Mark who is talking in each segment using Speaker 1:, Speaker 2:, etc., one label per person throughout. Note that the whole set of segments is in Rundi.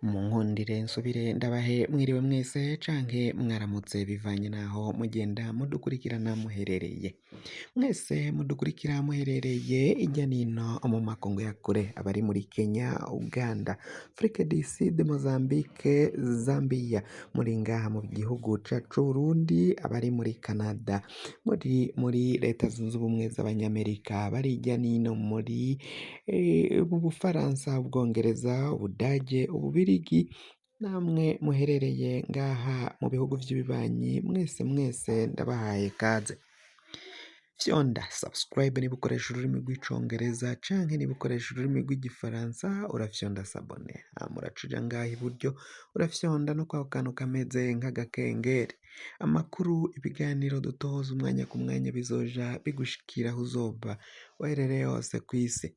Speaker 1: Munkundire nsubire ndabahe mwiriwe mwese canke mwaramutse bivanye naho mugenda mudukurikirana muherereye. Mwese mudukurikira muherereye irya nino mu makungu ya kure, abari muri Kenya, Uganda, Afrique du Sud, Mozambique, Zambia, muri ngaha mu gihugu cacu c'Uburundi, abari muri Canada, muri muri Leta zunze ubumwe z'Abanyamerika, abari irya nino muri mu Bufaransa, Ubwongereza, Ubudage, Ububirigi, namwe muherereye ngaha mu bihugu vy'ibibanyi, mwese mwese ndabahaye kaze. Fyonda subscribe niba ukoresha ururimi rw'icongereza canke niba ukoresha ururimi rw'igifaransa urafyonda s'abonner, hama uraca uja ngaha iburyo urafyonda no kwako kantu kameze nk'agakengeri. Amakuru, ibiganiro dutoza umwanya ku mwanya bizoja bigushikira aho uzoba uherereye hose kw'isi.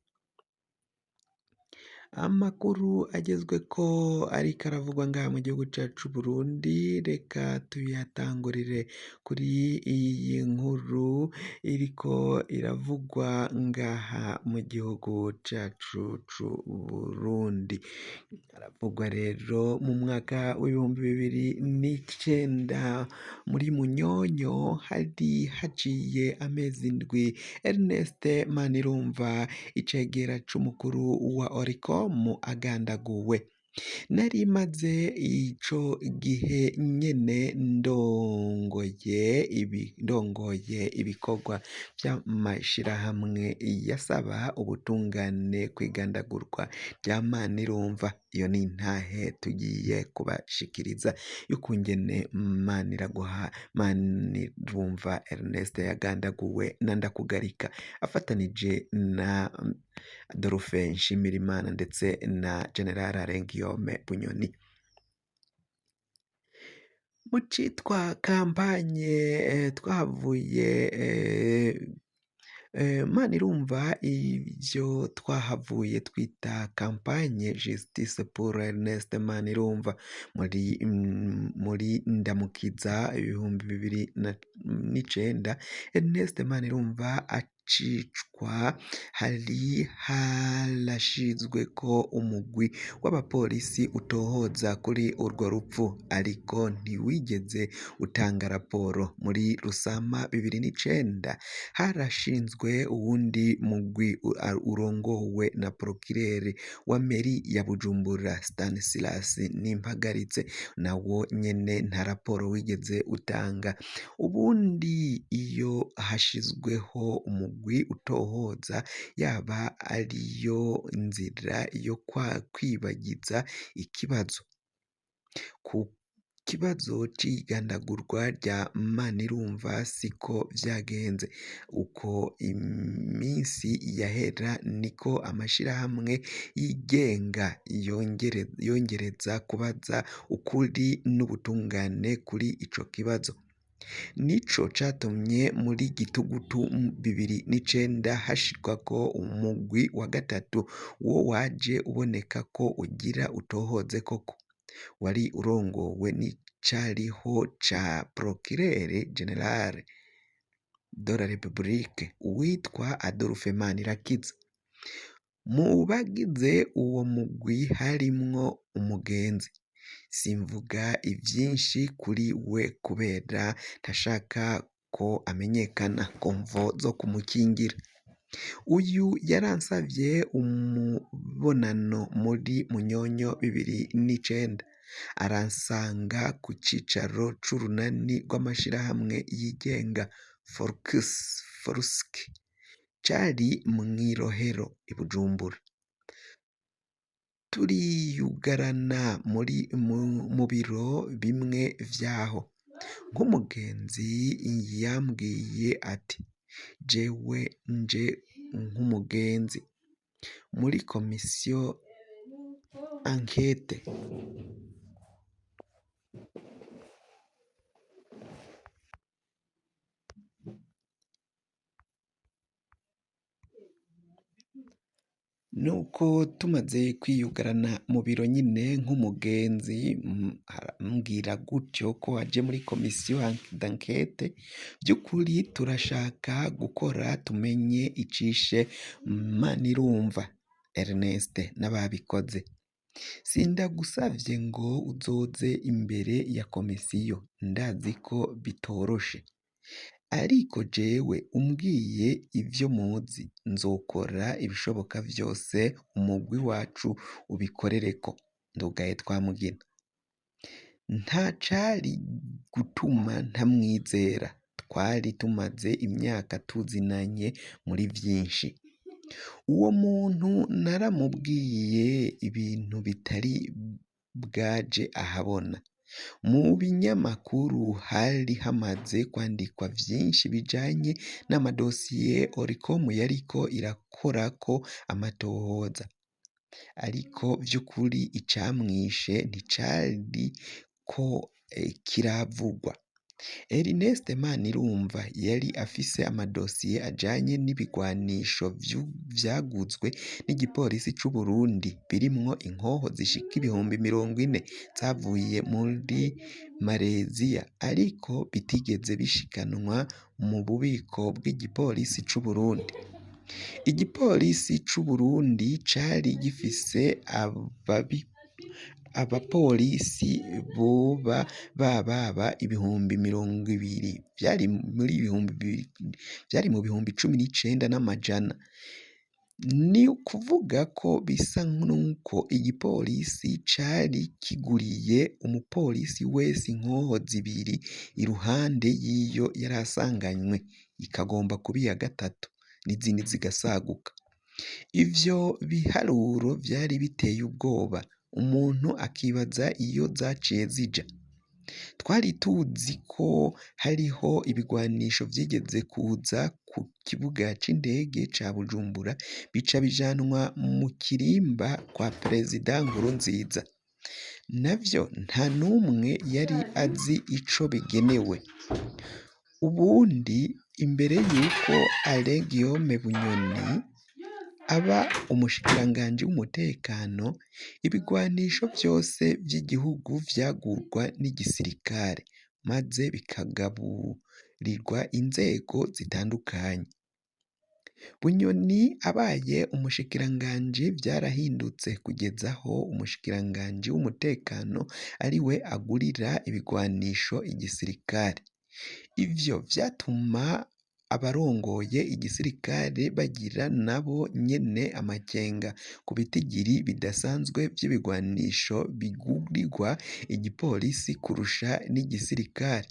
Speaker 1: Amakuru agezweko ariko aravugwa ngaha mu gihugu cacu c'Uburundi, reka tuyatangurire kuri iyi nkuru iriko iravugwa ngaha mu gihugu cacu c'Uburundi. Haravugwa rero mu mwaka w'2009 muri Munyonyo hari haciye amezi indwi Ernest Manirumva icegera c'umukuru wa Oricom agandaguwe. Nari maze ico gihe nyene ndongoye ibikorwa vy'amashirahamwe yasaba ubutungane kw'igandagurwa rya Manirumva. Iyo ni intahe tugiye kubashikiriza y'ukungene Maniraguha Manirumva Ernest yagandaguwe na Ndakugarika afatanije na Adolphe Nshimirimana ndetse na General Alain Guillaume Bunyoni. Mu citwa kampanye twahavuye Manirumva ivyo twahavuye twita kampanye Justice pour Ernest Manirumva muri Ndamukiza 2009 Ernest Manirumva acicwa hari harashizweko umugwi w'abapolisi utohoza kuri urwo rupfu ariko ntiwigeze utanga raporo. Muri Rusama 2009 harashinzwe uwundi mugwi urongowe na Procureur wa meri ya Bujumbura Stanislas Nimpagaritse nawo nyene nta raporo wigeze utanga. Ubundi iyo hashizweho umugwi utohoza yaba ariyo nzira yo kwibagiza ikibazo. Ku kibazo c'igandagurwa rya Manirumva siko vyagenze. Uko iminsi yahera niko amashirahamwe yigenga yongereza kubaza ukuri n'ubutungane kuri ico kibazo. Nico catumye muri gitugutu 2009 hashirwako umugwi wa gatatu wo waje uboneka ko ugira utohoze koko. Wari urongowe n'icariho ca Procureur General de la Republique uwitwa Adolphe Manirakiza. Mu bagize uwo mugwi harimwo umugenzi. Simvuga ivyinshi kuri we kubera ntashaka ko amenyekana ku mvo zo kumukingira. Uyu yaransavye umubonano muri Munyonyo 2009 aransanga ku cicaro c'urunani rw'amashirahamwe yigenga Forusc cari mw'irohero i Bujumbura. Turiyugarana muri mu biro bimwe vyaho. Nk'umugenzi yambwiye ati jewe nje nk'umugenzi muri komisiyo ankete. Nuko tumaze kwiyugarana mu biro nyine nk'umugenzi arambwira gutyo ko aje muri komisiyo d'enquête, by'ukuri turashaka gukora tumenye icishe Manirumva Ernest n'ababikoze. Sindagusavye ngo uzoze imbere ya komisiyo, ndazi ko bitoroshe. Ariko jewe umbwiye ivyo muzi, nzokora ibishoboka vyose umugwi wacu ubikorereko. Ndugaye Twamugina. Nta cari gutuma ntamwizera, twari tumaze imyaka tuzinanye muri vyinshi. Uwo muntu naramubwiye ibintu bitari bwaje ahabona. Mu binyamakuru hari hamaze kwandikwa vyinshi bijanye n'amadosiye Oricom yariko irakorako amatohoza. Ariko vy'ukuri icamwishe nticariko kiravugwa. Ernest Manirumva yari afise amadosiye ajanye n'ibigwanisho vyaguzwe n'igipolisi c'u Burundi birimwo inkoho zishika 40,000 zavuye muri Malaysia ariko bitigeze bishikanwa mu bubiko bw'igipolisi c'u Burundi. Igipolisi c'u Burundi cari gifise abapolisi boba bababa 20,000 vyari muri vyari mu 19,000. Ni ukuvuga ko bisa nuko igipolisi cari kiguriye umupolisi wese inkoho zibiri iruhande y'iyo yarasanganywe, ikagomba kuba iya gatatu n'izindi zigasaguka. Ivyo biharuro vyari biteye ubwoba, umuntu akibaza iyo zaciye zija. Twari tuzi ko hariho ibigwanisho vyigeze kuza ku kibuga c'indege ca Bujumbura bica bijanwa mu kirimba kwa Perezida Nkurunziza. Navyo nta n'umwe yari azi ico bigenewe. Ubundi imbere yuko Alain Guillaume Bunyoni aba umushikiranganji w'umutekano, ibigwanisho vyose vy'igihugu vyagurwa n'igisirikare, maze bikagaburirwa inzego zitandukanye. Bunyoni abaye umushikiranganji vyarahindutse kugeza aho umushikiranganji w'umutekano ariwe agurira ibigwanisho igisirikare. Ivyo vyatuma abarongoye igisirikare bagira nabo nyene amakenga ku bitigiri bidasanzwe vy'ibigwanisho bigurirwa igipolisi kurusha n'igisirikare.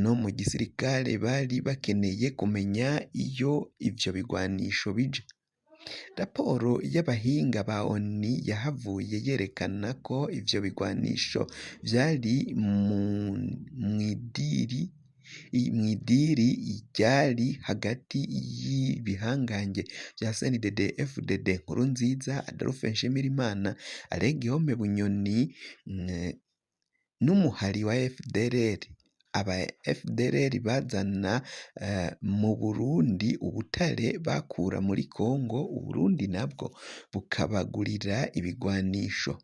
Speaker 1: No mu gisirikare bari bakeneye kumenya iyo ivyo bigwanisho bija. Raporo y'abahinga ba ONU yahavuye yerekana ko ivyo bigwanisho vyari mw'idiri ryari hagati y'ibihangange vya CNDD FDD Nkurunziza, Adolphe Nshimirimana, Alain Guillaume Bunyoni n'umuhari wa FDLR. Aba FDLR bazana mu Burundi ubutare bakura muri Congo, Uburundi nabwo bukabagurira ibigwanisho.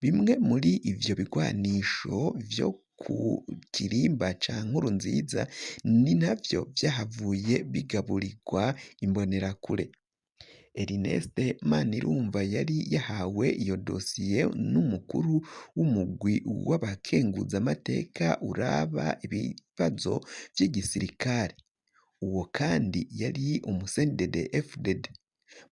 Speaker 1: Bimwe muri ivyo bigwanisho vyo ku kirimba ca Nkurunziza ni navyo vyahavuye bigaburirwa imbonerakure. Ernest Manirumva yari yahawe iyo dosiye n'umukuru w'umugwi w'abakenguzamateka uraba ibibazo vy'igisirikare. Uwo kandi yari umu CNDD FDD.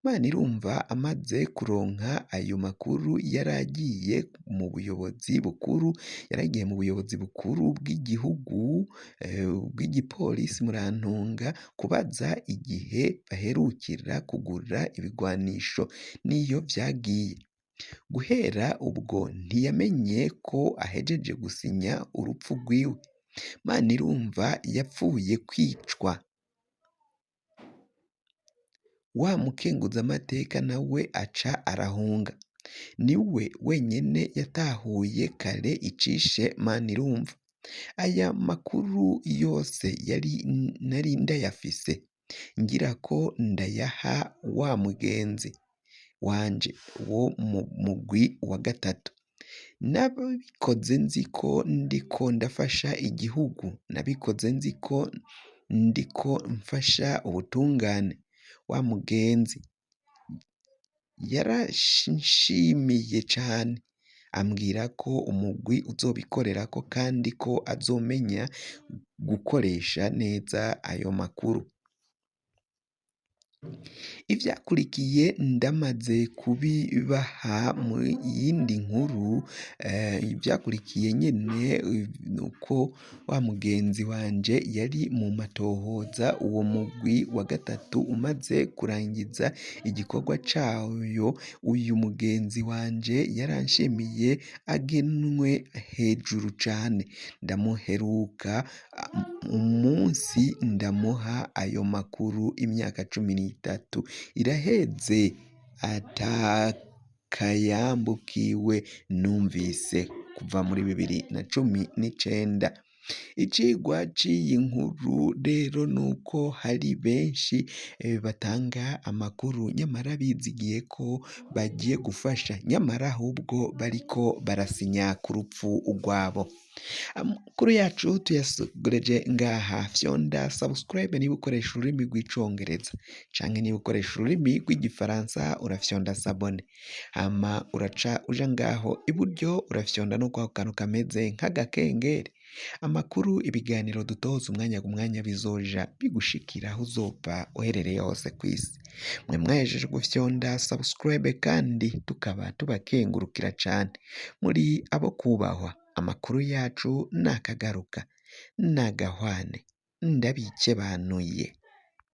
Speaker 1: Manirumva amaze kuronka ayo makuru yaragiye mu buyobozi bukuru, yaragiye mu buyobozi bukuru bw'igihugu bw'igipolisi Murantunga kubaza igihe baherukira kugura ibigwanisho n'iyo vyagiye. Guhera ubwo ntiyamenye ko ahejeje gusinya urupfu rwiwe. Manirumva yapfuye kwicwa. Wa mukenguzamateka nawe aca arahunga. Niwe wenyene yatahuye kare icishe Manirumva. Aya makuru yose yari nari ndayafise, ngirako ndayaha wa mugenzi wanje wo mu mugwi wa gatatu. Nabikoze nzi ko ndiko ndafasha igihugu, nabikoze nzi ko ndiko mfasha ubutungane. Wa mugenzi Yaranshimiye cane, ambwira ko umugwi uzobikorerako kandi ko azomenya gukoresha neza ayo makuru. Ivyakurikiye ndamaze kubibaha mu yindi nkuru, ivyakurikiye nyene nuko wa mugenzi wanje yari mu matohoza, uwo mugwi wa gatatu umaze kurangiza igikorwa cayo, uyu mugenzi wanje yaranshimiye agenwe hejuru cane. Ndamuheruka umunsi ndamuha ayo makuru imyaka 13 iraheze atakayambukiwe numvise kuva muri 2019. Icigwa c'iyi nkuru rero nuko hari benshi batanga amakuru nyamara bizigiye ko bagiye gufasha, nyamara ahubwo bariko barasinya ku rupfu rwabo. Amakuru yacu tuyasoreje ngaha. Fyonda subscribe niba ukoresha ururimi rw'icongereza, canke niba ukoresha ururimi rw'igifaransa urafyonda s'abonner, hama uraca uja ngaho iburyo urafyonda no kwako kantu kameze nk'agakengeri. Amakuru, ibiganiro dutoza umwanya ku mwanya bizoja bigushikira aho uzova uherereye hose kw'isi. Mwe mwahejeje gufyonda subscribe kandi tukaba tubakengurukira cane, muri abo kubahwa. Amakuru yacu nakagaruka nagahwane, ndabikebanuye.